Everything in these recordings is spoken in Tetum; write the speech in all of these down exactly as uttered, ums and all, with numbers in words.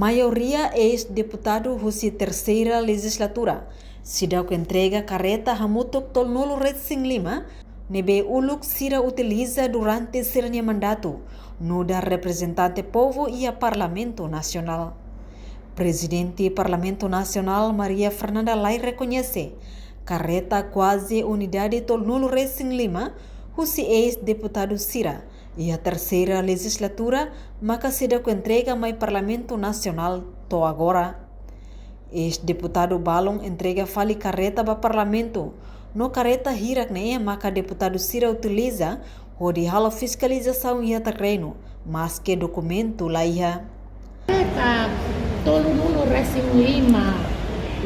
Maioria eis-deputadu husi terseira lejizlatura seidauk entrega karreta hamutuk tolunulu-resin-lima ne'ebé uluk sira utiliza durante sira-nia mandatu nu'udar reprezentante povu iha Parlamentu Nasionál. Prezidente Parlamentu Nasionál Maria Fernanda Lay rekoñese karreta kuaze unidade tolunulu-resin-lima husi eis-deputadu sira iha terseira lejizlatura maka seidauk entrega mai Parlamentu Nasionál to'o agora. Eis-deputadu balun entrega fali karreta ba Parlamentu, no karreta hirak-ne'e maka deputadu sira utiliza hodi halo fiskalizasaun iha terrenu, maske dokumentu la iha. Karreta tolunulu-resin-lima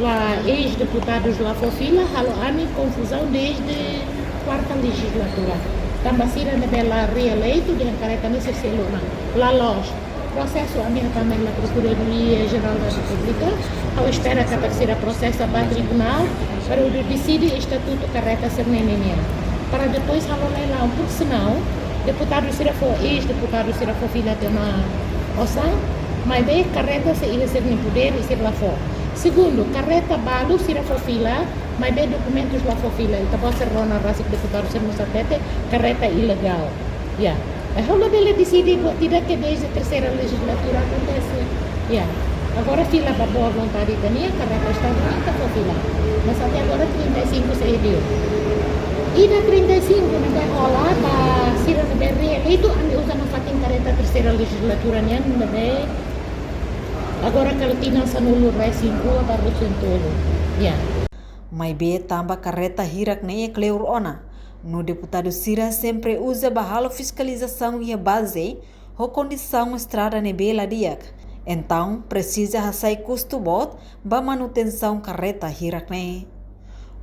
la eis-deputadus la fó fila, halo ami konfuzaun dezde kuarta lejizlatura. Tanba sira ne'ebé la reeleitu dehan karreta ne'e sira seluk ona. La loos. Prosesu ami hatama iha Procuradoria Geral da República, ha'u espera katak sira prosesa ba tribunál para hodi deside estatutu karreta sira-ne'e ninian. Para depois halo lailaun, porque senão deputadu sira fó, eis-deputadu sira fó fila tiha ona osan, maibé karreta sei iha sira-nia podér i sira la fó. Segundu, karreta balu sira fó fila, maibé dokumentus la fó fila. Ita-boot sira rona rasik, deputadu sira mós hatete karreta ilegál. Ya. Eh, ha'u labele deside buat ida ke dezde terseira lejizlatura akontese. Ya. Agora fila ba boa vontade ita-nian, karreta Estadu ita fó fila. Mas até agora trinta e cinco sei diu. Ida trinta e cinco ne'ebé hola ba sira ne'ebé reeleitu, ami uza nafatin karreta terseira lejizlatura nian ne'ebé agora kala tinan sanulu-resin-rua ba ruasantolu. Ya. Maibé tanba karreta hirak-ne'e kleur ona, no deputadu sira sempre uza ba halo fiskalizasaun iha baze, ho kondisaun estrada ne'ebé la di'ak. Entaun, presiza hasai kustu boot ba manutensaun karreta hirak-ne'e.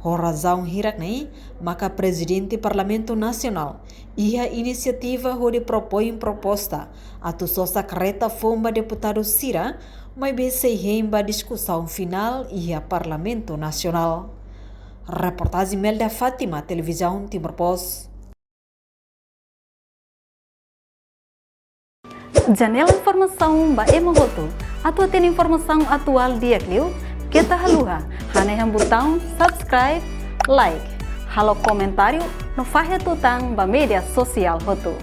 Ho razaun hirak-ne'e, maka Prezidente Parlamentu Nasionál iha inisiativa hodi propoin proposta atu sosa karreta foun ba deputadu sira, maibé sei hein ba diskusaun finál iha Parlamentu Nasionál. Reportajen Melda Fátima, Televizaun Timor Post. Janela informasaun ba ema hotu. Atu hatene informasaun atuál di'ak liu, keta haluha hanehan butaun subscribe, like, halo komentáriu no fahe tutan ba média sosiál hotu.